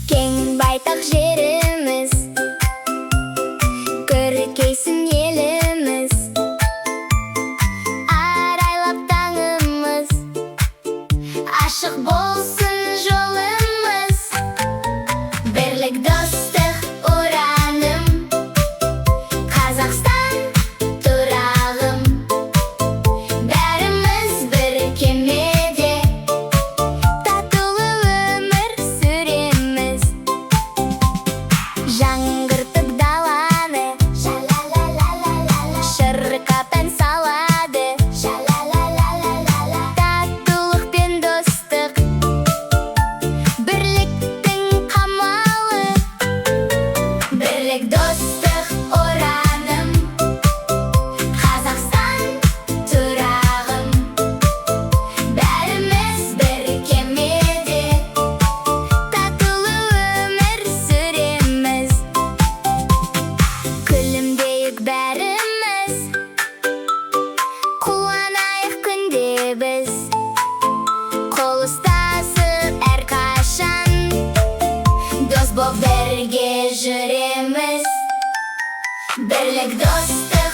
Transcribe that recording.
Кең байтақ жеріміз, көркейсін еліміз, арайлап таңымыз, ашық болсын жолымыз. Бірлік, достық ұраным, Қазақстан тұрағым. Бәріміз бір кемеде, татулы өмір сүреміз. Жаңғыртып даланы, шырқап ән салады. Татулық пен достық — бірліктің қамалы. Бірлік, достық ұраным, Қазақстан тұрағым. Бәріміз бір кемеде, татулы өмір сүреміз. Күлімдейік бәріміз, қуанайық күнде біз. Қол ұстасып әрқашан, дос боп бірге жүреміз. Бірлік, достық.